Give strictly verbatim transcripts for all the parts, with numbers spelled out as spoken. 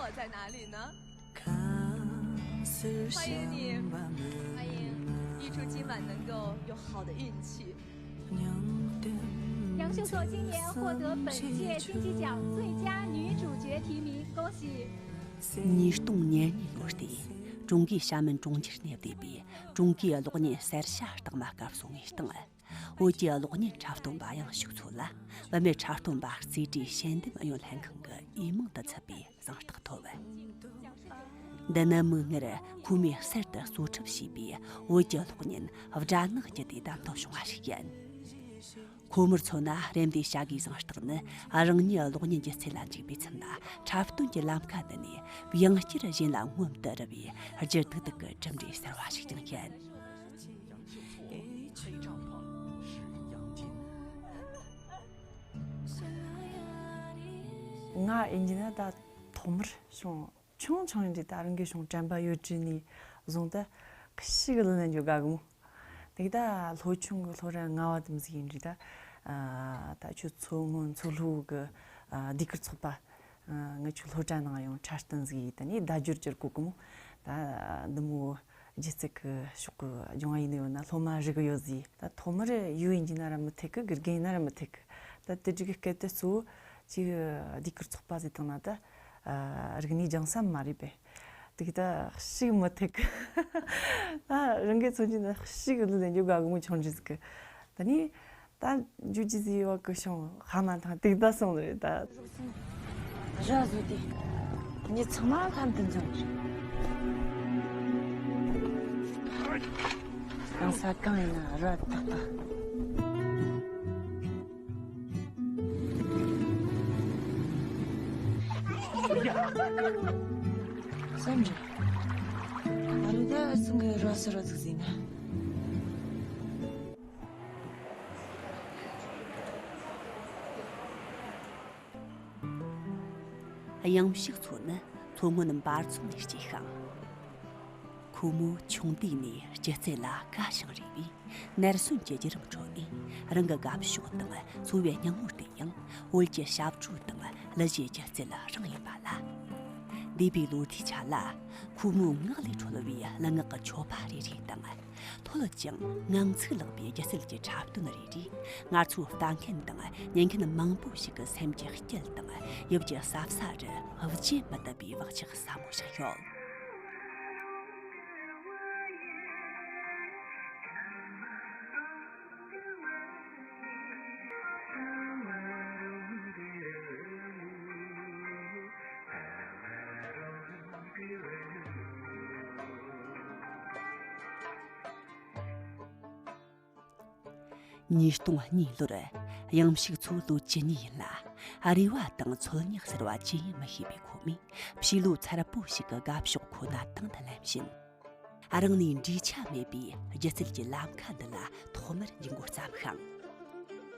我在哪里呢？欢迎你，欢迎，预祝今晚能够有好的运气。杨秀措今年获得本届金鸡奖最佳女主角提名，恭喜！ ཉིས་སྟོང་ཉེར་གཉིས་ལོ་སྟེ། ཀྲུང་གོའི་ཞྭ་སྨད་གྲོང་ཁྱེར་ནས་བསྡུས་པའི་ཀྲུང་གོའི་གློག་བརྙན་གསར་ཤ་རྟགས་མ་སྐབས་སོ་ལྔའི་སྟེང་། བོད་ཀྱི་གློག་བརྙན་འཁྲབ་སྟོན་པ་ཡང་ཕྱུག་མཚོ་ལ་བུད་མེད་འཁྲབ་སྟོན་པ་རྩེ་གྲས་ཞལ་འདེམས་གཡོན་ལྷན་ཁང་གི་འོས་མིང་དུ་ཚུད་པའི་གཟེངས་རྟགས་ཐོབ། འདི་ནི་མིག་སྔར་ཁོ་མོས་གསར་དུ་གཙོ་ཁྲིད་བྱས་པའི་བོད་ཀྱི་གློག་བརྙན་སྦྲ་ནག་བརྒྱུད་དེ་བདམས་ཐོན་བྱུང་བ་ཞིག་ཡིན། ཁོ་མོར་མཚོན་ན། རེམ་ལྡེའི་བྱ་དགའི་གཟེངས་རྟགས་ནི་རང་ཉིད་གློག་བརྙན་སྒྱུ་རྩལ་ལ་འཇུག་པའི་ཚུན་ལ་འཁྲབ་སྟོན་གྱི་ལམ་ཁ་འདི་ནས་ཡང་བསྐྱར་གཞན་ལ་མངོན་དུ་རུལ་བའི་སྒྱུ་ཐུག་ཐུག་གི་གྲུབ་འབྲས་གསར་བ་ཞིག་ཀྱང་ཡིན། ང་ཡིན་གྱི་ན་ད་ཐོག་མར་བྱུང་། ཆུང་ཆུང་ཡིན་དུས་ད་རང་གི་གཞུང་དྲན་པ་ཡོད་དུས་ནས་བཟུང་སྟེ་ཤི་གི་ལ་ལན་འཇོག་དགའ་གི་མོ། དེ་ད་ལྷོ་ཆུང་གི་ལྷོ་ར་ང་བ་དམ་ཟིག་ཡིན་དུས་ད། ད་ཁྱོད་མཚོ་སྔོན་མཚོ་ལྷོ་གི་ཟློས་གར་ཚོགས་པ། ང་ཁྱོད་ལྷོ་བྲག་ནང་ཡོང་འཁྲབ་སྟོན་ཟིག་ཡིན། ད་ནི་བརྡ་སྦྱོར་སྦྱོར་གོ་གི་མོ། ད་འདི་མོ་སྒྱུ་རྩལ་གི་ཕྱོགས་གི་སྦྱོང་བ་ཡིན་ནི་ཡོད་ན་ལྷོ་མ་རིག་གི་ཡོད་ཟིག་ད་ཐོག་མར་ཡུལ་ཡིན་གྱི་ན་ར་མི་ཐེག་གི། དགེ་རྒན་ཡིན་ན་ར་མི་ཐེག་གི། ད་དེ་དྲུག་གི་སྐད་དེ་གཙོ་བོ་ཅིག་ཟློས་གར་ཚོགས་པ་ཟིག་བཏང་ན་ད། ཨ། རིག་གནས་སྦྱང་ས་མ་རེད་པས། དེ་གི་ད་ཤི་གི་མི་ཐེག་གི། ད་རང་གི་མཚོན་གྱི་ན་ཤི་གི་ལུས་ལེན་རྒྱུ་དགའ་གི་མོ་ཆུང་འདྲི་ཟིག་གི། ད་ནི་ད་འཇུ་ཇི་ཟི་ཡོད་གི་ཤོང་ཧ་མ་ཐང་དེ་ད་སོང་རེད་ད། ར་བཟོ་དེ་ཉི་ཚང་མ་ལྷམ་དུ་འཛོམས། གང་ས་གང་ཡིན་ན་ར་ཏག་ཏག་བསམ་རེད། ཨ་རུ་ད་ཨ་ཚང་གི་ར་སི་ར་ཟིག་ཟིན་ན། གཡང་ཕྱུག་མཚོ་ནི་མཚོ་སྔོན་འབར་རྫོང་ནས་སྐྱེས་ཤིང་། ཁོ་མོ་ཆུང་དུས་ནས་སྒྱུ་རྩལ་ལ་དགའ་ཞིང་རེ་བས། ནར་སོན་གྱི་བརྒྱུད་རིམ་ཁྲོད་ནས་རང་གི་དགའ་ཕྱོགས་དང་འཚོ་བའི་སྙིང་བོ་དེ་ཡང་བོད་ཀྱི་ཞབས་བྲོ་དང་གླུ་གཞས་སྒྱུ་རྩལ་རང་ཡིན་པ་ལ། འདས་པའི་ལོ་ཟླའི་ཆ་ལ་ཁོ་མོའི་ངག་ལས་འཁྲོལ་བའི་གླུ་ངག་གི་མཆོད་པ་རེ་རེ་དང་། མཐོལ་ཀྱང་ངང་ཚིག་ལགས་པའི་སྒྱུ་རྩལ་གྱི་འཁྲབ་སྟོན་རེ་རེས་ང་ཚོའི་ལྟ་མཁན་དང་ཉན་མཁན་མང་པོ་ཞིག་གི་སེམས་ཀྱི་དཀྱིལ་དང་ཡིད་ཀྱི་ཟབ་ས་རུ་བརྗེད་མི་ཐུབ་པའི་བག་ཆགས་ཟབ་མོ་བཞག་ཡོད། ཉིས་སྟོང་གཉིས་ལོར་གཡང་ཕྱུག་མཚོ་ལོ་བཅུ་གཉིས་ཡིན་ལ། རེ་བ་དང་ཚོལ་སྙེག་ཟེར་བ་ཇི་ཡིན་མི་ཤེས་པའི་ཁོ་མོས་ཕྱི་ལོ་ཚར་པོ་ཞིག་གི་དགའ་ཕྱོགས་ཁོ་ན་དང་དུ་ལེན་བཞིན། རང་ནས་འབྲས་ཆ་མེད་པའི་སྒྱུ་རྩལ་གྱི་ལམ་ཁ་འདི་ལ་ཐོག་མར་འཇུག་འགོ་བརྩམས་ཤིང་།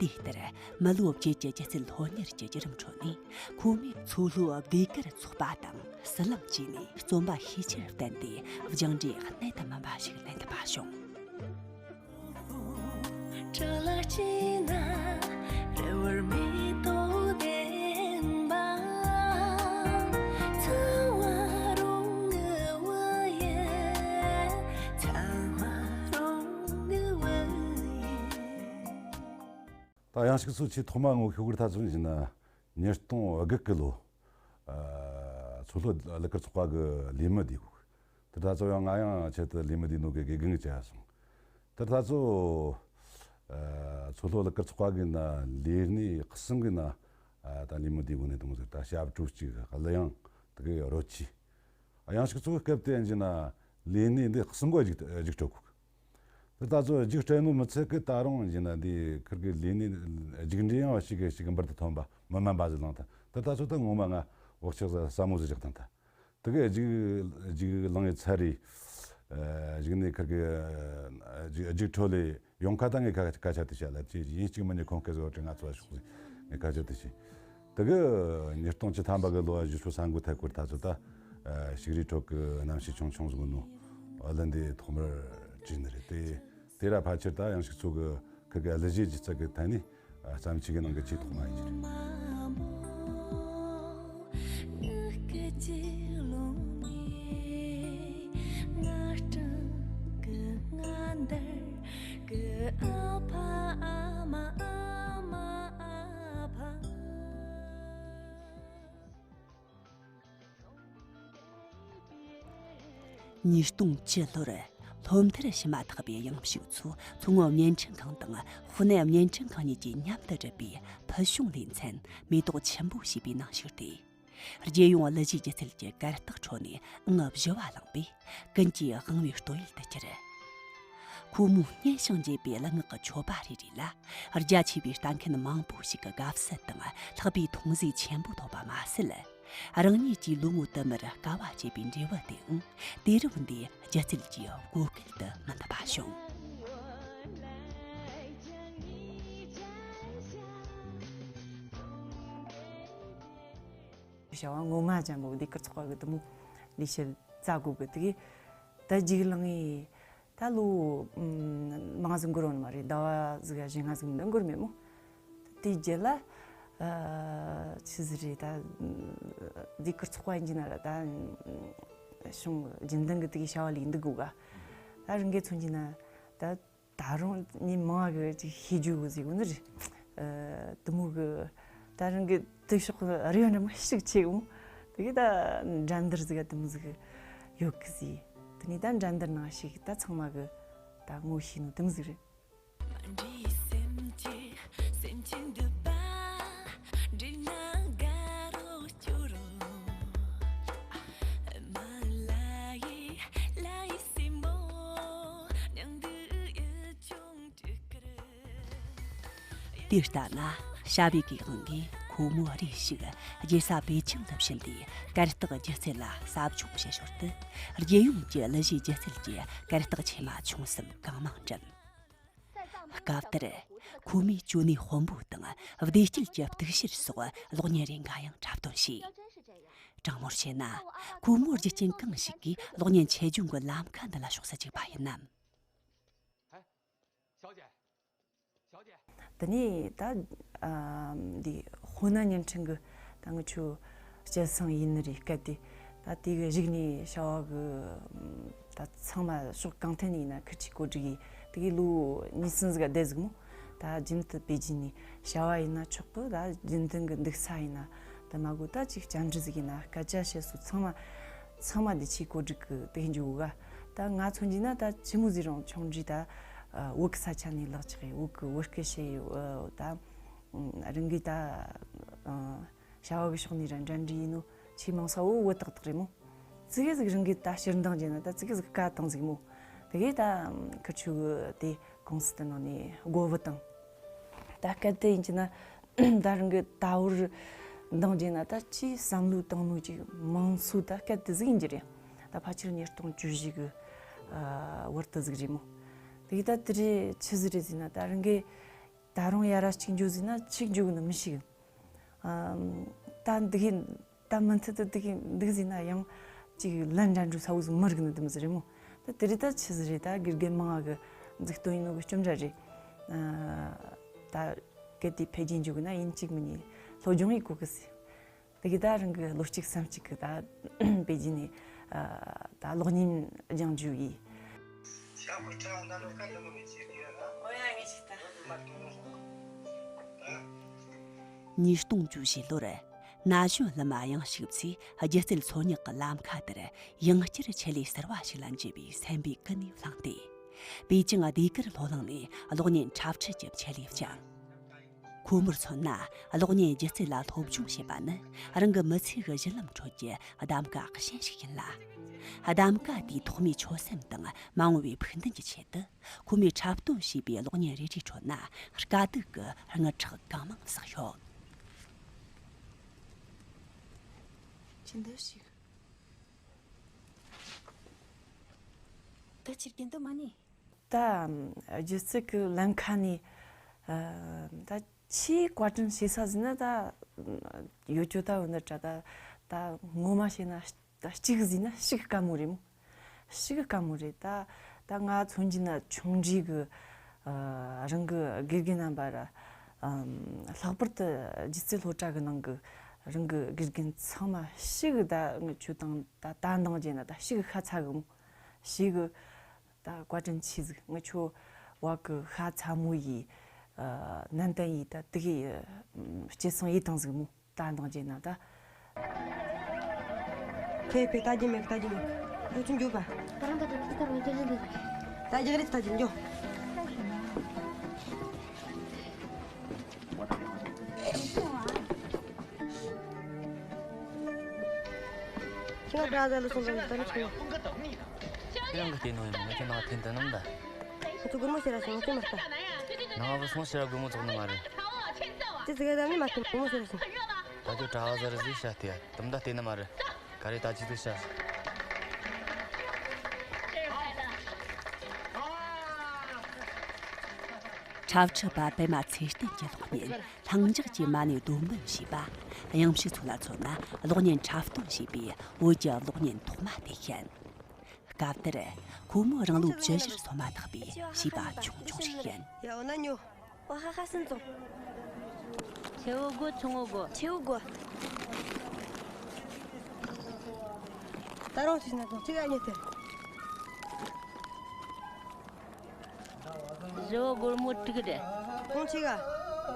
དེ་ལྟར་མི་ལོ་བརྒྱད་ཀྱི་སྒྱུ་རྩལ་སློབ་གཉེར་གྱི་བརྒྱུད་རིམ་ཁྲོད་ནས་ཁོ་མོས་མཚོ་ལྷོ་ཟློས་གར་ཚོགས་པ་དང་ཟི་ལིང་བཅས་ནས་རྩོམ་པ་ཤེས་བྱར་བརྟེན་ཏེ་སྦྱངས་འབྲས་གནད་དུ་སྨིན་པ་ཞིག་ལེན་ཐུབ་པ་བྱུང་། ད་གཡང་ཕྱུག་མཚོ་ཆེས་ཐོག་མ་ངོ་ཤེས་གི་ད་ཚོད་ཡིན་ན་ཉིས་སྟོང་དགུ་གི་ལོ། ཨ། མཚོ་ལྷོ་གླུ་གར་ཚོགས་པ་གི་ལས་མི་བསྡུས་གོ། དེ་ད་ཚོ་ཡང་ང་ཡང་ཆེད་དུ་ལས་མི་བསྡུས་ནོ་གི་དགེ་རྒན་གྱི་བྱས་སོང་། དེ་ད་ཚོ། ཨ། མཚོ་ལྷོ་གླུ་གར་ཚོགས་པ་གི་ན་ལས་སྣེ་གསུམ་གི་ན། ཨ། ད་ལས་མི་བསྡུས་གོ་ནས་དུ་མོ་ཟེར། ད་ཞབས་བྲོ་གཅིག་གླུ་དབྱངས་དེ་གི་རོལ་ཆས། གཡང་ཕྱུག་མཚོ་གི་སྐབས་དེ་ཡིན་གྱི་ན་ལས་སྣེ་འདི་གསུམ་གོ་རྒྱུགས་རྒྱུགས་སྤྲོད་གོ། དེ་ད་ཚོ་རྒྱུགས་སྤྲད་ནོ་མི་ཚད་གི་ད་རུང་ཡིན་ན་འདི་ཁིར་གི་ལས་སྣེ་རྒྱུགས་འབྲས་ཡང་ཞིག་གི་ཞིག་གི་འབུར་དུ་ཐོན་པ་མི་དམན་པ་ཟིག་བླངས་ཐལ། དེ་ད་ཚོ་ད་ངོ་མ་ང་བག་ཆགས་ཟབ་མོ་ཟིག་བཞག་བཏང་ཐལ། དེ་གི་རྒྱུགས་རྒྱུགས་བླངས་ཡི་ཚར་རེ། ཨ། གཞུག་ནས་ཁིར་གི་རྒྱུགས་རྒྱུགས་འཕྲོ་ལས་ཡོང་ཁ་ད་ངས་ཁ་ཁ་ཆ་དེ་བཤད་ལ་ཅི་ཡིན་གཅིག་མིན་གཉིས་ཁོང་སྐད་བཟོ་དྲི་ང་ཚོ་ཤོག་ཟིག་ངས་ཁ་ཆ་དེ་བཤད། དེ་གི་ཉིས་སྟོང་བཅུ་ཐམ་པ་གི་ལོ་བཞི་ཤོག་ས་འགོ་ཐད་སྐོར་ད་ཚོ་ད། ཨ། ཞིག་རི་ཁྲོད་གི་རྣམ་ཤེས་ཆུང་ཆུང་ཟིག་ནོ། ཨ། ལན་འདི་ཐོག་མར་བྲིས་ནི་རེད་དེ། དེ་ར་ཕལ་ཆེར་ད་གཡང་ཕྱུག་མཚོ་གི་ཁིར་གི་གླུ་གཞས་སྒྱུ་རྩལ་གི་ཐད་ནས། ཨ། བརྩམས་ཆོས་གི་ནང་གི་ཆེས་ཐོག་མ་ཡིན་གྱི་རེད། ཉིས་སྟོང་བཅུ་ལོར་སློབ་མཐར་ཕྱིན་མ་ཐག་པའི་ཡང་ཕྱུག་ཚོ་མཚོ་སྔོན་བརྙན་འཕྲིན་ཁང་དང་ཧྥུ་ནན་བརྙན་འཕྲིན་ཁང་གཉིས་ཀྱིས་མཉམ་དུ་བསྒྲུབས་པའི་ཕུལ་བྱུང་ལེ་ཚན་མེ་ཏོག་ཆུན་པོ་ཞེས་པའི་ནང་ཞུགས་ཏེ། རྒྱལ་ཡོངས་གླུ་གཞས་སྒྱུ་རྩལ་གྱི་གར་སྟེགས་ཁྲོད་ནས་ཨང་བཞི་བ་བླངས་པས་ཀུན་གྱིས་དབང་བའི་སྟོད་ཡུལ་དུ་གྱུར། ཁོ་མོའི་སྙན་ཞིང་འཇེབས་པའི་གླུ་ངག་གི་མཆོད་པ་རེ་རེ་ལ་རྒྱ་ཆེ་བའི་ལྟ་མཁན་མང་པོ་ཞིག་གི་དགའ་བསུ་དང་ལྷག་པའི་མཐོང་ཟོལ་ཆེན་པོ་ཐོབ་པ་མ་ཟད། རང་ཉིད་ཀྱིས་ལོ་ངོ་དུ་མར་དཀའ་བ་སྤྱད་པའི་འབྲས་བུ་དེའང་དུས་རབས་འདིའི་སྒྱུ་རྩལ་གྱི་བགོ་སྐལ་དུ་མི་འདུ་བ་བྱུང་། བྱ་བ་ངོ་མ་ཅན་པོ་ཟློས་གར་ཚོགས་པ་གི་དུ་མོ་ལས་བྱེད་རྩ་དགོས་གི་དུ་གི་ད་རྒྱུགས་ལངས་ངེས། ད་ལོ་མང་ཟིག་འགོར་བ་ནི་མ་རེད། ཟླ་བ་ཟིག་ག་བཞི་ལྔ་ཟིག་འདི་འགོར་མེད་མོ། དེའི་རྗེས་ལ་ཆི་ཟིག་རེད། ད་ཟློས་གར་ཚོགས་པ་ཡིན་གྱི་ན་ར་ད་བྱུང་རྒྱུན་ལྡན་གི་དེ་གི་བྱ་བ་ལས་འདུག་གོ་ག་ད་རང་གི་མཚོན་གྱི་ན་ད་ད་རུང་མི་མང་གི་ཅིག་ཤེས་རྒྱུ་གི་ཟིག་གོ་ནི་རེད། དུ་མོ་གི་ད་རང་གི་དུ་ཤོག་རེ་བ་འདྲ་མོ་ཞིག་ཆེ་གོ། དེ་གི་ད་འགྲན་བསྡུར་ཟིག་ག་དུ་མོ་ཟིག་ཡོད་གི་ཟིག་དེ་ནས་ད་འགྲན་བསྡུར་ནང་ཞིག་ད་ཚང་མ་གི་ད་ངོ་ཤེས་ནོ་དུ་མོ་ཟིག་རེད། དེ་ལྟ་ན་བྱ་བའི་གི་དབང་གིས་ཁོ་མོ་རེ་ཞིག་རྒྱལ་ས་པེ་ཅིང་དུ་ཕྱིན་ཏེ་གར་སྟེགས་སྒྱུ་རྩལ་ལ་ཟབ་སྦྱོང་བྱེད་ཞོར་དུ་རྒྱལ་ཡོངས་ཀྱི་གླུ་གཞས་སྒྱུ་རྩལ་གྱི་གར་སྟེགས་ཆེ་མ་ཆུང་གསུམ་གང་མང་འགྲིམས། སྐབས་དེར་ཁོ་མོས་ཅོ་ནེ་དཔོན་པོ་དང་བདེ་སྐྱིད་ཀྱི་གཏུག་བཤེར་སོགས་གློག་བརྙན་རེ་འགའ་ཡང་འཁྲབ་སྟོན་བྱས། དྲང་མོར་བཤད་ན་ཁོ་མོར་རྒྱུ་རྐྱེན་གང་ཞིག་གིས་གློག་བརྙན་ཆེད་སྦྱོང་གི་ལམ་ཁ་འདི་ལ་ཕྱོགས་སུ་བཅུག་པ་ཡིན་ནམ། དེ་ནས་ད་ཨ་འདི་ཧོ་ནན་བརྙན་འཕྲིན་གི་ད་ང་ཆོ་སྤྱི་ཚང་ཡིན་ནི་རེད་སྐད་དེ། ད་དེ་གི་གཞུག་ནས་བྱ་བ་གི་ད་ཚང་མ་ཕྱོགས་གང་ཐད་ནས་ཡིན་ན་ཁུར་ཆེ་གོ་སྒྲིག་ཡིས་དེ་གི་ལོ་གཉིས་གསུམ་ཟིག་བསྡད་ཟིག་མོ། ད་རྒྱུན་དུ་པེ་ཅིན་ནས་བྱ་བ་ཡིན་ན་ཆོག་གི། ད་རྒྱུན་ལྡན་གི་འདུག་ས་ཡིན་ན་ད་མ་གོ་ད་ཅིག་བཅར་འདྲི་ཟིག་ཡིན་ན་སྐད་ཆ་བཤད་སོ་ཚང་མ་ཚང་མ་འདི་ཆེ་གོ་སྒྲིག་གི་དེ་འཇུག་ག་ད་ང་མཚོན་གྱི་ན་ད་ཆི་མོ་ཟིག་རུང་ཆུང་འདྲི་ད་བོད་གི་ས་ཆ་ནས་ལག་ཆགས་ཡི་བོད་གི་བོད་སྐད་བཤད་ཡི་ད་རང་གི་ད་བྱ་བ་གི་ཕྱོགས་ནས་ར་འགྲན་འདྲི་ཡིན་ནོ་ཆེས་མང་ས་བོ་བོད་ཏག་ཏག་རེད་མོ། ཙི་གེ་ཟིག་རང་གི་ད་ཕྱིར་འདང་བྱས་ན་ད་ཙི་གེ་ཟིག་དཀའ་བཏང་ཟིག་མོ། དེ་གས་ད་ཁུ་ཆུ་གི་དེ་ཀུང་སི་དེ་ནང་ནས་སྒོ་བུད་བཏང་། ད་སྐད་དེ་ཡིན་གྱི་ན་ད་རང་གི་ད་བོར་འདང་བྱས་ན་ད་ཅིའི་བསམ་བློ་བཏང་ནོ་ཅིག་མང་སུ་ད་སྐད་དེ་ཟིག་ཡིན་གྱི་རེད། ད་ཕལ་ཆེར་ཉིས་སྟོང་བཅུ་བཞི་གི་བར་དུ་ཟིག་རེད་མོ། དེ་གས་ད་དེ་རེད་ཆི་ཟིག་རེད་ཟེར་ན་ད་རང་གི་ད་རུང་ཡ་ར་གཅིག་འཇོག་ཟེར་ན་གཅིག་འཇོག་གི་ནི་མི་ཤེས་གི། ཨམ། ད་འདི་གི་ད་མུ་མཐུད་དུ་འདི་གི་འདུག་ཟེར་ན་ཡང་ཅིག་ལན་འདྲ་འགྲོ་ས་བོ་ཟིག་མི་རིག་ནི་དུ་མི་ཟིག་རེད་མོ། ད་དེ་རེད་ད་ཆི་ཟིག་རེད། ད་དགེ་རྒན་མང་ང་གི་འཛུགས་སྟོན་ཡིན་ནོ་གི་སྐྱོན་འདྲ་རེད། ཨ། ད་གལ་ཏེ་འཕེལ་རྒྱས་འཇུག་གི་ན་ཡིན་གཅིག་མིན་གཉིས་སློབ་སྦྱོང་ཡེད་གོ་གི་ཟེར། དེ་གི་ད་རང་གི་ལོ་གཅིག་སེམས་གཅིག་གི་ད་པེ་ཅིན་ནས་ཨ་ད་གློག་བརྙན་སྦྱང་རྒྱུ་ཡིས། ཉིས་སྟོང་བཅུ་བཞི་ལོར་ན་གཞོན་ལི་མ་ཡང་ཞིག་ཚོས་སྒྱུ་རྩལ་འཚོལ་སྙེག་གི་ལམ་ཁ་དེར་ཡང་བསྐྱར་ཆེད་ལས་ཟུར་བ་ཞིག་ལ་འཇུས་པའི་སེམས་པའི་ཀུན་ནས་བསླངས་ཏེ། པེ་ཅིང་ཟློས་གར་སློབ་གླིང་ནས་གློག་བརྙན་འཁྲབ་ཁྲིད་ཀྱི་ཆེད་ལས་བསྐྱངས། ཁོ་མོར་མཚོན་ན་གློག་བརྙན་སྒྱུ་རྩལ་ལ་སློབ་སྦྱོང་བྱེད་པ་ནི་རང་གི་མི་ཚེ་གི་གཞི་ལམ་ཁྲོད་ཀྱི་གདམ་ག་གཞན་ཞིག་ཡིན་ལ། གདམ་ག་དེའི་ཐོག་མའི་ཆོད་སེམས་དང་མ་འོངས་པའི་ཕུགས་འདུན་གྱི་ཆེད་དུ་ཁོ་མོས་འཁྲབ་སྟོན་བྱས་པའི་གློག་བརྙན་རེ་རེའི་ཁྲོད་ན་དཀའ་སྡུག་གི་རྔུལ་ཁྲག་གང་མང་བསགས་ཡོད། ཅི་འདི་ཞིག་ད་ཕྱིར་རྒྱན་དུ་མ་ནི། ད་སྒྱུ་རྩལ་གྱི་ལམ་ཁ་ནས་ཨ་ད་ཆེས་བཀའ་དྲིན་ཆེ་ས་ཟིན་ན་ད་ཡོད་ཅོ་ད་འོ་ན་དྲ་ད་ད་ངོ་མ་བཤད་ན་ད་གཅིག་ཟིན་ན་ཤིག་དཀའ་མོ་རེད་མོ། ཤིག་དཀའ་མོ་རེད། ད་ད་ང་མཚོན་གྱི་ན་ཆུང་འདྲིས་གི་ཨ་རང་གི་དགེ་རྒན་རྣམ་པ་ར་ཨམ་ལྷག་པར་དུ་སྒྱུ་རྩལ་སློབ་གྲྭ་གི་ནང་གི་རང་གི་དགེ་རྒན་ཚང་མ་ཤིག་ད་ང་ཆུ་དང་ད་ད་འདང་རྒྱས་ན་ད་ཤིག་ཤ་ཚ་གི་མོ། ཤིག་ད་བཀའ་དྲིན་ཆེ་ཟིག་ངི་ཆོ་བ་གི་ཤ་ཚ་མོ་ཡི་ཨ་ནན་ཏན་ཡི་ད་དི་གི་ཨ་སྐྱེད་སྲིང་ཡི་དང་ཟིག་མོ་ད་འདང་རྒྱས་ན་ད། ཕེ་ཕེ་ད་རྒྱུ་མེད་ད་རྒྱུ་མེད། ཁྱོད་ཚོ་འགྱོད་པ། ད་རང་ད་ད་ད་རང་རྒྱག་རེད་འདུག་ད་རྒྱག་རེད་ད་ཅིག་འགྱོ། ཁྱེད་ང་བྲག་ཟ་ལ་སོང་ཙང་ད་ནི་ཆུང་། ཁྱེད་རང་གི་ལྟས་ནོ་ཡིན་ན་ཁྱོད་ནང་འཐེན་དུ་ནམ་ད། ཁྱོད་ཚོ་སྒོར་མོ་ཤེས་ར་སོང་ང་ཚོས་མ་ལྟ། ནང་བུ་སོང་ཕྱིར་ར་སྒོར་མོ་བཙོག་ནི་མ་རེད། ཅི་ཟིག་ག་ད་ནི་མ་ཐོན་སྒོར་མོ་ཤེས་ར་སོང་། ད་ཁྱོད་གྲྭ་བ་ཟ་རེ་ཟིག་བྱ་སྟེ་ཡ་དམ་ད་བལྟས་ནི་མ་རེད། ག་རེ་ད་ཅི་ཟིག་བྱ། འཁྲབ་ཁྲིད་པ་པད་མ་ཚེ་བརྟན་གྱི་གློག་བརྙན་ལྷིང་འཇགས་ཀྱི་མ་ཎི་སྡོམ་བུ་ཞེས་པ། གཡང་ཕྱུག་ཚོ་ལ་མཚོན་ན་གློག་བརྙན་འཁྲབ་སྟོན་ཞེས་པའི་བོད་ཀྱི་གློག་བརྙན་ཐོག་མ་དེ་ཡིན། སྐབས་དེར་ཁོ་མོ་རང་ལོ་བཅུ་བཞིར་སོན་མ་ཐག་པའི་བྱིས་པ་ཆུང་ཆུང་ཞིག་ཡིན། ཡ་འོ་ན་ཉོ། ཨོ་ཧ་ཧ་སུན་ཙོང་། ཆེ་བོ་དགོ་ཆུང་བོ་དགོ། ཆེ་བོ་དགོ། ད་རུང་ཅིག་ན་ཙོང་ཅིག་ཨ་ཉེ་དེ། བཞི་བོ་སྒོར་མོ་དྲུག་རེད། ཁོང་ཆེ་ག་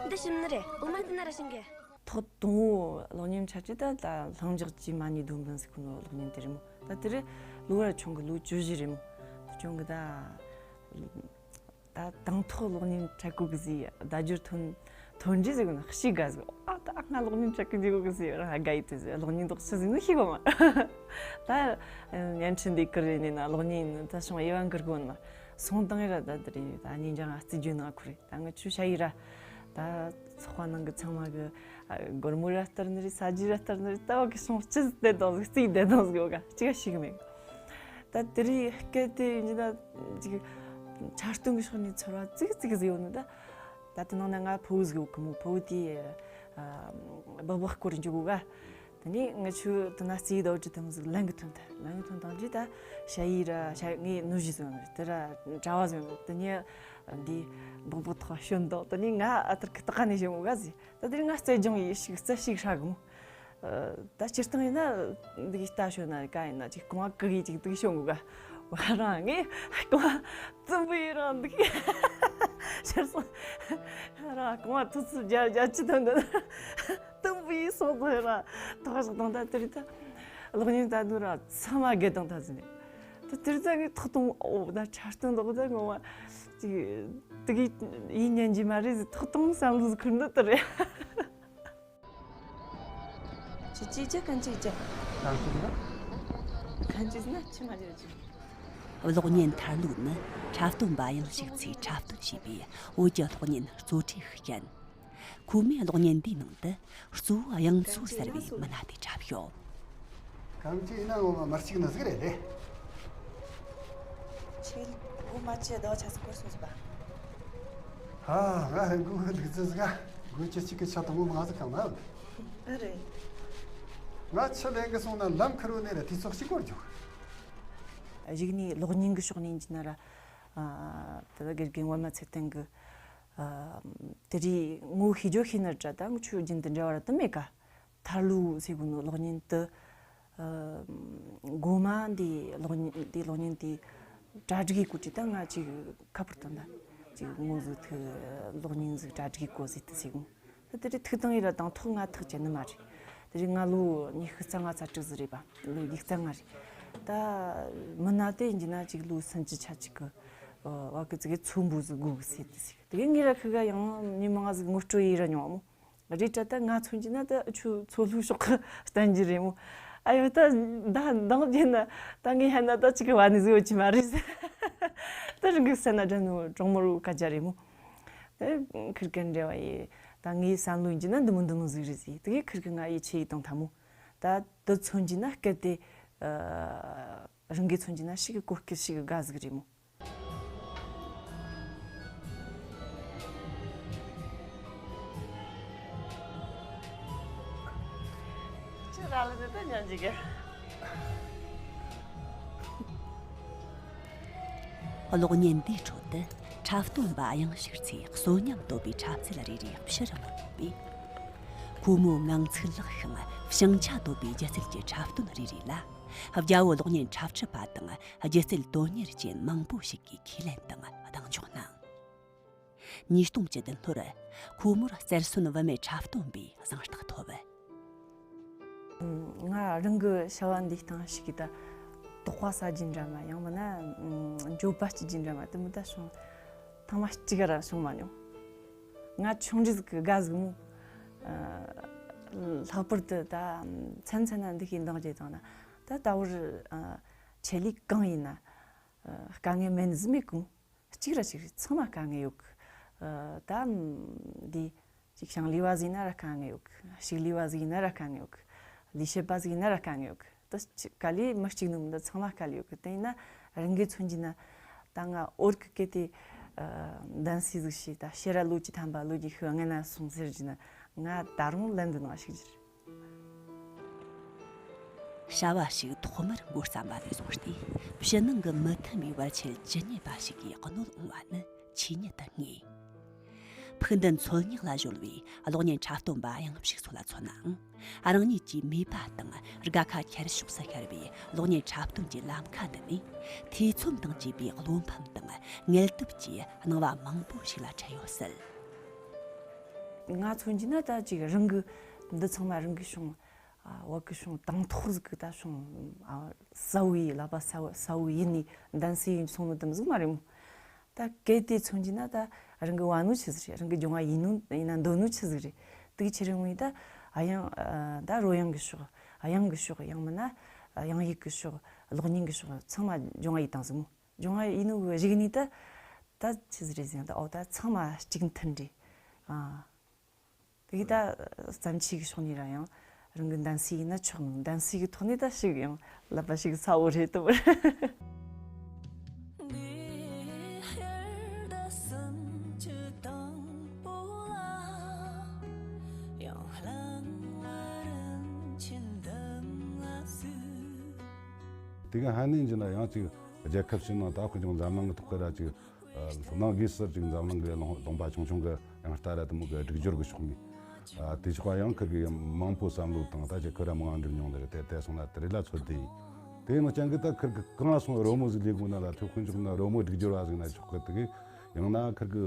འདི་ཞིམ་ནི་རེད། འོ་མ་དེ་ན་ར་ཞིམ་གི། ཐོག་དང་བོ་གློག་བརྙན་འཁྲབ་ཁྲིད་ད་ད་ལྷིང་འཇགས་ཀྱི་མ་ཎི་སྡོམ་བུ་ཟེར་གོ་ནོ་གློག་བརྙན་དེ་རེད་མོ། ད་དེ་རེད། ལོ་ར་ཆུང་གི་ལོ་བཅུ་བཞི་རེད་མོ། ཁྱོད་གི་ད། ད་དང་ཐོག་གློག་བརྙན་འཁྲབ་གོ་གི་ཟིག་བརྡ་སྦྱོར་ཐོན་ཐོན་འདྲི་ཟིག་ན་ཤི་དགའ་ཟིག་ཨ་ད་ང་གློག་བརྙན་འཁྲབ་གི་འཇུག་གོ་གི་ཟིག་རང་དགའ་ཡི་དེ་ཟིག་གློག་བརྙན་འདོག་ཤི་ཟིག་ནི་ཤི་གོ་མ། ད་བརྙན་འཕྲིན་འདི་ཀིར་རེ་ནས་ན་གློག་བརྙན་ད་སོང་དབྱེ་བ་འགུར་གོ་ན་སོང་དང་ཡི་ར་ད་དེ་རེད། ད་ཉིན་ཅང་ང་རྩིས་རྒྱུ་ན་ཁུ་རེད། ད་ང་ཆུ་ཤ་ཡི་ར་ད་ཚོགས་པ་ནང་གི་ཚང་མ་གི་སྒོར་མོ་ར་སྟེར་ནི་རེད། ས་རྒྱུ་ར་སྟེར་ནི་རེད། ད་བ་གི་སོང་ཅི་བསྡད་དང་ཟིག་རྩིས་བསྡད་དང་ཟིག་ཡོད་ག་ཅི་ག་ཤི་གི་མེད། ད་དེ་རིང་སྐད་དེ་ཡིན་ན་ཅིག་འཁྲབ་སྟོན་གྱི་ཕྱོགས་ནས་ཚོར་བ་ཙིག་ཙིག་ཟིག་ཡོད་ནི་ད། ད་དེ་ནང་ན་ང་ཕོ་བོ་ཟིག་ཡོད་གི་མོ། ཕོ་བོ་དེ་སྦག་སྦག་སྐོར་འཇུག་གོ་ག་དེ་ནས་ང་ཆུ་དེ་ན་རྩིས་ཟླ་བ་དྲུག་དེ་མོ་ཟིག་ལན་གི་ཐོན་ཐལ། ལན་གི་ཐོན་དང་དེ་ད་ཤ་ཡི་ར་ཤ་ངའི་ནུ་ཞི་ཟིག་ཡོད་ནི་དེ་ར་གྲྭ་བ་ཟིག་ཡོད་ནི་དེ་ནས་འདི་སྦག་སྦག་ཐོག་ཤོན་དང་དེ་ནས་ང་ཨ་ཐར་གི་ཏག་ནས་བྱུང་གོ་ག་ཟིག་ད་དེ་ང་རྩལ་སྦྱོང་ཡེ་ཤུགས་རྩལ་ཤུགས་ཧྲ་གི་མོ། ད་སྤྱིར་བཏང་ཡིན་ན་འདི་གི་ལྟ་ཤོད་ན་ག་ཡིན་ན་ཅིག་རྐང་བ་གི་གི་ཅིག་འདུག་ཤོད་འགུག་ག་བ་རང་ངས་རྐང་བ་རྩུབ་པོ་ཡི་རང་འདུག་ཤར་སོང་། རང་རྐང་བ་ཐུག་ཚུལ་རྒྱ་རྒྱ་ཅི་དང་འདུག་རྩུབ་པོ་ཡི་སོང་ཚོད་ར་ཐོག་ཞིག་དང་ད་དེ་རིགས་ད་གློག་བརྙན་ལྟ་དུས་ར་ཚང་མ་དགེ་དང་ད་ཟིན་ནས་ད་དེ་རིགས་ད་ངས་ཐོག་གཏོང་ཨོ་ད་འཁྲབ་སྟོན་འདོག་ད་ངོ་མ་ཅིག་དེ་གི་ཡིན་ཉན་གྱི་མ་རེད་ཟིག་ཐོག་གཏོང་བསམ་བློ་ཟིག་ཁུར་འདུག་དེ་རེད། ཁྱི་ཅི་ཅི་གན་ཅི་ཅི། གན་ཅི་ན། གན་ཅི་ན་ཆི་མ་ཅི་ཅི། གློག་བརྙན་ཐར་ལུགས་ནི་འཁྲབ་སྟོན་པ་གཡང་ཞིག་ཚོས་འཁྲབ་སྟོན་བྱས་པའི་བོད་ཀྱི་གློག་བརྙན་གཙོ་གྲས་ཤིག་ཡིན། ཁོ་མོས་གློག་བརྙན་འདིའི་ནང་དུ་གཙོ་བོ་གཡང་མཚོ་ཟེར་བའི་མི་སྣ་དེ་འཁྲབ་ཡོད། གང་ཅི་ཡིན་ན་ངོ་མ་མར་གཅིག་ནི་ཟིག་རེད་ལེ། ཁྱེད་སྒོ་མ་ཅི་ཟླ་བ་ཆ་ཚིག་སྐོར་སོང་ཟིག་པ། ཧ་ང་ཧན་གུ་ཧུ་ལིག་ཙི་ཟིག་ག་སྒོ་ཅི་གཅིག་གི་ཆ་དང་པོ་མ་ཟིག་གང་ན། ཨ་རེད། ང་ཆི་ལེན་གི་སོང་ན་ལམ་ཁུར་བོ་ནས་ར་དུས་ཚོད་གཅིག་སྐོར་འཇུག་གཞུག་ནས་གློག་བརྙན་གི་ཕྱོགས་ནས་ཡིན་གྱི་ན་ར། ད་ལྟ་དགེ་རྒན་པད་མ་ཚེ་བརྟན་གི་དེ་རིགས་ངོ་ཤེས་རྒྱུ་ཤེས་ན་འདྲ་ད་ངུ་ཆོས་རྒྱུན་དུ་འབྲེལ་བ་ར་དུ་མེད་ཀ་ཐར་ལུགས་ཟེར་གོ་ནོ་གློག་བརྙན་དུ། ཨ། མགོ་མ་འདི་གློག་བརྙན་འདི་གློག་བརྙན་དེ་གྲ་སྒྲིག་གི་སྐོར་གྱི་ད་ང་ཅིག་ཁ་པར་དང་ད་ཅིག་ངོ་ཟིག་ཐུག་གློག་བརྙན་ཟིག་གྲ་སྒྲིག་གི་སྐོར་ཟིག་དུ་ཟེར་གོ་ད་དེ་རིགས་ཐུག་དང་ཡིན་ར་དང་ཐོག་ང་ཐག་བཅད་ནི་མ་རེད། དེ་རིགས་ང་ལོ་ཉི་ཤུ་རྩ་ལྔ་རྩ་དྲུག་ཟིག་རེད་པ་ལོ་ཡིག་རྩ་ལྔ་རེད། ད་མི་ན་དེ་ཡིན་གྱི་ན་ཅིག་ལོ་སུམ་ཅུ་ཆ་ཅིག་གི་བ་གི་ཙི་གི་ཚོ་འབུ་ཟིག་དགོས་གི་ཟེར་དུ་ཟེར་གི་དེ་གི་ངེད་ར་ཁི་ག་ཡང་མི་མང་ཟིག་ངོ་སྤྲོད་ཡིན་ར་མྱོང་མོ། རེད་དྲ་ད་ང་མཚོན་གྱི་ན་ད་ཆུ་མཚོ་ལྷོ་ཕྱོགས་ཀྱི་བསྟན་གྱི་རེད་མོ། ཨ་ཡོ་ད་ད་འདང་རྒྱུ་ན་ད་ངས་ཧ་ན་ད་ཅིག་གི་བ་ནི་ཟིག་ཡོད་ཀྱི་མ་རེད་ཟེར། ད་རང་གི་ས་ན་དྲན་ནོ་གྲོང་མོ་རུ་ཀ་ཅ་རེད་མོ། ད་ཁིར་ཀན་འདྲ་བ་ཡི་ད་ངའི་བསམ་བློ་ཡིན་གྱི་ན་འདི་མོ་འདི་མོ་ཟིག་རེད་ཟེར་དེ་གི་ཁིར་ཀི་ང་ཡི་ཆེ་ཡི་དང་ཐ་མོ། ད་དུ་མཚོན་གྱི་ན་སྐད་དེ་རང་གི་མཚོན་གྱི་ན་ཤི་གི་གོ་སྐད་ཤི་གི་དགའ་ཟིག་རེད་མོ། ཁྱེད་རང་ལ་དེ་ལྟར་ཉན་གྱི་གི། གློག་བརྙན་འདིའི་ཁྲོད་དུ་འཁྲབ་སྟོན་པ་གཡང་ཞིག་ཚོས་གསོན་ཉམས་དོད་པའི་འཁྲབ་ཚུལ་རེ་རེ་ཕྱི་རུ་མི་ལོག་པས། ཁོ་མོའི་ངང་ཚིག་ལེགས་ཤིང་བྱང་ཆ་དོད་པའི་སྒྱུ་རྩལ་གྱི་འཁྲབ་སྟོན་རེ་རེ་ལ། རྒྱ་བོད་གློག་བརྙན་འཁྲབ་ཁྲིད་པ་དང་སྒྱུ་རྩལ་དོན་གཉེར་ཅན་མང་པོ་ཞིག་གིས་ཁས་ལེན་དང་གདེང་འཇོག་གནང་། ཉིས་སྟོང་བཅུ་བདུན་ལོར་ཁོ་མོར་རྩེར་སོན་བུད་མེད་འཁྲབ་སྟོན་པའི་གཟེངས་རྟགས་ཐོབ། ང་རང་གི་བྱ་བ་འདིའི་སྟེང་ཞིག་གིས་ད་ དོགས་པ་ཟ་རྒྱུ་འདྲ་མ། ཡང་མིན་ན་འགྱོད་པ་སྐྱེ་རྒྱུ་འདྲ་མ། དེ་མོ་ད་བྱུང་། ཐེངས་མ་གཅིག་ར་བྱུང་མ་མྱོང་། ང་ཆུང་འདྲིས་གི་དགའ་ཟིག་མོ། ལྷག་པར་དུ་ད་མཚན་མཚན་ན་འདི་ཤེས་འདང་རྒྱས་བཏང་ན། ད་ད་བར་ཆེད་ལས་གང་ཡིན་ན་དཀའ་ངལ་མེད་ནི་ཟིག་མེད་གོ། གཅིག་ར་གཅིག་རེད། ཚང་མ་དཀའ་ངལ་ཡོད་གི། ཨ། ད་འདི་ཅིག་ཞིང་ལས་པ་ཟིག་ཡིན་ན་ར་དཀའ་ངལ་ཡོད་གི། ཕྱུགས་ལས་པ་ཟིག་ཡིན་ན་ར་དཀའ་ངལ་ཡོད་གི། ལས་བྱེད་པ་ཟིག་ཡིན་ན་ར་དཀའ་ངལ་ཡོད་གི། ད་ཅི་ག་ལས་མི་གཅིག་ནི་མི་འདུག་ཚང་མ་དཀའ་ལས་ཡོད་གི། དེ་ཡིན་ན་རང་གིས་མཚོན་རྒྱུ་ན། ད་ང་བོད་གི་སྐད་དེ་ཨ་གདན་སའི་ཟིག་བྱས། ད་ཕྱིར་ར་ལོ་བཅུ་ཐམ་པ་ལོ་རྒྱུས་ཤིག་སྔ་ན་སོང་ཟེར་རྒྱུ་ན། ང་ད་རུང་ལན་འདི་ནང་ཞིག་གྱུར། བྱ་བ་ཞིག་ཐོག་མར་འགོ་བརྩམས་པ་ནས་བཟུང་སྟེ། ཕྱི་ནང་གི་མི་མཐུན་པའི་བར་ཆད་ཇི་སྙེད་པ་ཞིག་གིས་གནོད་འོང་བ་ནི་ཆོས་ཉིད་དུ་ངེས། ཕུགས་འདུན་འཚོལ་སྙེག་ལ་གཞོལ་བའི་གློག་བརྙན་འཁྲབ་སྟོན་པ་གཡང་ཕྱུག་མཚོ་ལ་མཚོན་ནའང་། རང་ཉིད་ཀྱི་མོས་པ་དང་དགའ་ཁ་ཁྱེར་ཕྱོགས་སུ་ཤར་བའི་གློག་བརྙན་འཁྲབ་སྟོན་གྱི་ལམ་ཁ་འདི་ནས། ཐེ་ཚོམ་དང་བཅས་པའི་བློ་ཕམ་དང་ངལ་དུབ་ཀྱི་སྣང་བ་མང་པོ་ཞིག་ལ་འཕྲད་ཡོད་སྲིད། ང་མཚོན་རྒྱུ་ན་ད་ཅིག་རང་གི་འདི་ཚང་མ་རང་གི་བྱུང་། ཨ། བ་གི་བྱུང་། དང་ཐོག་ཟིག་གི་ད་བྱུང་། ཨ། གསལ་བོ་ཡིན། ལག་པ་གསལ་བོ་གསལ་བོ་ཡིན་ནི་གདན་སའི་ཡིན་སོང་ནི་དེ་མོ་ཟིག་མ་རེད་མོ། ད་གལ་ཏེ་མཚོན་རྒྱུ་ན་ད་རང་གི་བ་ནོ་ཆི་ཟིག་རེད། རང་གི་སྦྱོང་བ་ཡིན་ནོ་ཡིན་ན་འདོད་ནོ་ཆི་ཟིག་རེད། དེ་གི་ཕྱིར་ངོས་ད་ཨ་ཡང་ཨ་ད་རོལ་དབྱངས་གི་ཕྱོགས། ཨ། དབྱངས་གི་ཕྱོགས། ཡང་མིན་ན་ཨ་དབྱངས་ཡིག་གི་ཕྱོགས། གློག་བརྙན་གི་ཕྱོགས། ཚང་མ་སྦྱོང་བ་ཡིན་བཏང་ཟིག་མོ། སྦྱོང་བ་ཡིན་ནོ་གི་གཞུག་ནས་ད་ད་ཆི་ཟིག་རེད་ཟེར་ན། ད་འོ་ད་ཚང་མ་གཅིག་མཐུན་རེད། ཨ། དེ་གི་ད་བརྩམས་ཆོས་གི་ཕྱོགས་ནས་ར་ཡང་རང་གི་གདན་སའི་ཡིན་ན་ཆོག་ནོ། གདན་སའི་གི་ཐོག་ནས་ད་ཞིག་ཡང་ལབ་པ་ཞིག་གསལ་བོ་རེད་དོ། དེ་གི་ཧ་ནེ་ཡིན་ན་ཡང་ཅིག་རྒྱལ་ཁབ་ཕྱི་ནང་ད་དཔེར་བྱུང་འཛམ་གླིང་གི་ཐོག་གི་ར་ཅིག་ཨ་ནང་སྒོས་སུ་ཅིག་འཛམ་གླིང་གི་ལུང་ལུང་པ་ཆུང་ཆུང་གི་དབྱངས་རྟ་ར་དེ་མོ་གི་སྒྲིག་སྦྱོར་གི་ཕྱོགས་ནས། ཨ། དེ་ཕྱོགས་ཡང་ཁིར་གི་མང་པོ་བསམ་བློ་བཏང་། ད་ཅིག་ཁོ་ར་མང་འགྲིམ་མྱོང་ནི་རེད། དེ་དེ་སོང་ན་དེ་རེད་ལ་ཚོད་དེ་ཡིན། དེ་ནང་ཅང་གི་ད་ཁིར་གི་གང་སོང་རོལ་མོ་ཟིག་ལས་དགོས་ན་ལ། ཐུག་དཔེར་བྱུང་ན་རོལ་མོ་སྒྲིག་སྦྱོར་བ་ཟིག་ན་ཆོག་གི། དེ་གི་ཡང་ན་ཁིར་གི་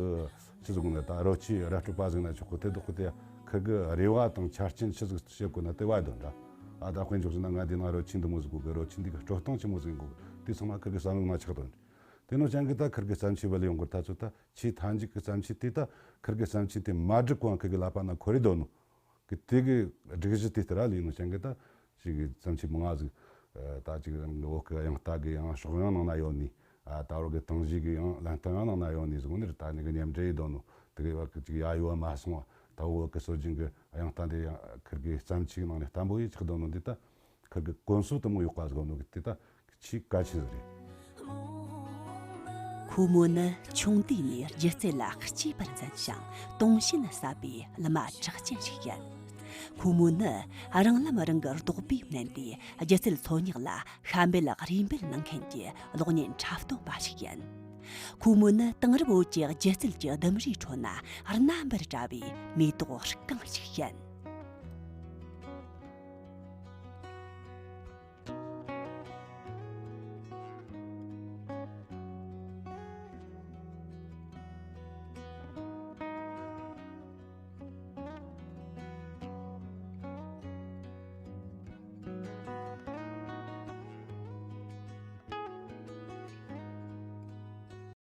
ཆི་ཟིག་དགོས་ན་ད་རོལ་ཆས་ར་སྤྲོད་པ་ཟིག་ན་ཆོག་གི། དེ་དག་གི་དེ་ཁིར་གི་རེ་བ་དང་ཆ་རྐྱེན་ཆི་ཟིག་བྱེད་དགོས་ན་དེ་བ་དོན་འདྲ། ཨ། ད་དཔེར་བྱུང་ན་ང་དེ་ན་རོལ་ཆས་འདི་མོ་ཟིག་དགོས་གི། རོལ་ཆས་འདི་གི་སྤྲོད་སྟངས་ཆི་མོ་ཟིག་དགོས་གི། དེ་ཚང་མ་ཁིར་གི་བསམ་བློ་ན་ཆགས་དོན། དེ་ནོ་ཅང་གི་ད་ཁིར་གི་བརྩམས་ཆོས་བ་ལས་ཡོང་གི་ད་ཚོད་ད་ཆེས་མཐའ་མཇུག་གི་བརྩམས་ཆོས་དེ་ད་ཁིར་གི་བརྩམས་ཆོས་དེ་མ་བསྒྲིགས་གོང་ཁིར་གི་ལག་པ་ན་ཁོ་རེ་དོ་ནོ་གི། དེ་གི་སྒྲིག་གཞི་དེ་ལྟར་ལས་ནོ་ཅང་གི་ད་ཞིག་གི་བརྩམས་ཆོས་མང་ང་ཟིག་ད་ཅིག་རང་གི་བོད་གི་དབྱངས་རྟ་གི་ཡང་ཕྱོགས་ཡང་ནང་ན་ཡོད་ནི། ཨ། ད་རོག་གི་དང་ཞིག་གི་ཡང་ལན་སྟངས་ཡང་ནང་ན་ཡོད་ནི་ཟིག་ནི་རེད། ད་ནི་གི་མཉམ་འབྲེལ་ཡི་དོ་ནོ་དེ་གི་བ་གི་ཅིག་ཡ་ཡོད་མ་སོང་བ། ད་བོད་གི་སྲོལ་རྒྱུན་གི་དབྱངས་རྟ་འདི་ཡང་ཁིར་གི་བརྩམས་ཆོས་ནང་ནས་བརྟན་པོ་ཡི་ཆགས་དོ་ནོ་འདི་ད། ཁིར་གི་གོམས་སྲོལ་དེ་མོ་ཡོད་པ་ཟིག་ནོ་གི་དེ་ད་ཆེས་གལ་ཆེ་ཟིག་རེད། ཁོ་མོ་ནི་ཆུང་དུས་ནས་སྒྱུ་རྩལ་ལ་གཅེས་པར་འཛིན་ཞིང་དུང་ཞེན་ཟབ་པའི་ལི་མ་གྲགས་ཅན་ཞིག་ཡིན། ཁོ་མོ་ནི་རང་ལམ་རང་གི་རྡོག་པས་མནན་ཏེ་སྒྱུ་རྩལ་འཚོལ་སྙེག་ལ་ཤ་འབེལ་རུས་འབེལ་གནང་མཁན་གྱི་གློག་བརྙན་འཁྲབ་སྟོན་པ་ཞིག་ཡིན། ཁོ་མོ་ནི་དེང་རབས་བོད་ཀྱི་སྒྱུ་རྩལ་གྱི་ལྡུམ་རའི་ཁྲོད་ན་རྣམ་པར་བཀྲ་བའི་མེ་ཏོག་རྐང་ཞིག་ཡིན།